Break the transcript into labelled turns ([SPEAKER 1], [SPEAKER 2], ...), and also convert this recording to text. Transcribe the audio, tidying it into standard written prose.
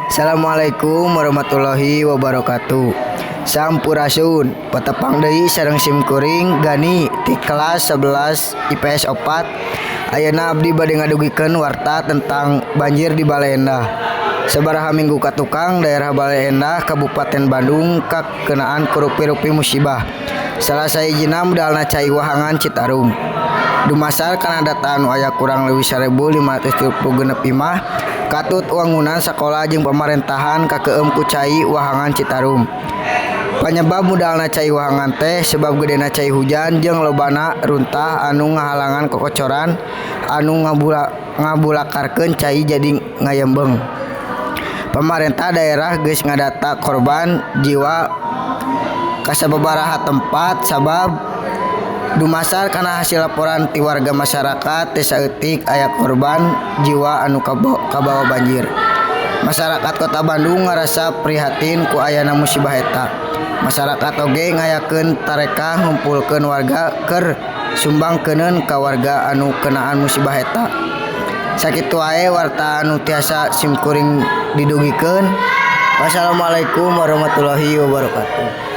[SPEAKER 1] Assalamualaikum warahmatullahi wabarakatuh. Sampurasun, patepang deui sareng simkuring Gani ti kelas 11 IPS 4. Ayeuna abdi bade ngadugikeun warta tentang banjir di Baleendah. Sabaraha minggu katukang, daerah Baleendah, Kabupaten Bandung, kakenaan ku rupi-rupi musibah. Salah sahijina mudalna cai wahangan Citarum. Dumasar kana data anu aya, kurang leuwih 1536 imah katut wangunan sakola jeung pamarentahan kakeueum ku cai wahangan Citarum. Panyebab mudalna cai wahangan teh sebab gedena cai hujan jeung lobana runtah anu ngahalangan kokocoran anu ngabulakarkeun cai jadi ngayembeng. Pamarentah daerah geus ngadata korban jiwa ka sababaraha tempat, sabab dumasar kana hasil laporan ti warga masyarakat teu saeutik aya korban jiwa anu kabawa banjir. Masyarakat Kota Bandung ngarasa prihatin ku ayana musibah eta. Masyarakat oge ngayakeun tarekah ngumpulkeun warga keur sumbangkeuneun ka warga anu kenaan musibah eta. Sakitu wae warta anu tiasa simkuring didugikeun. Wassalamualaikum warahmatullahi wabarakatuh.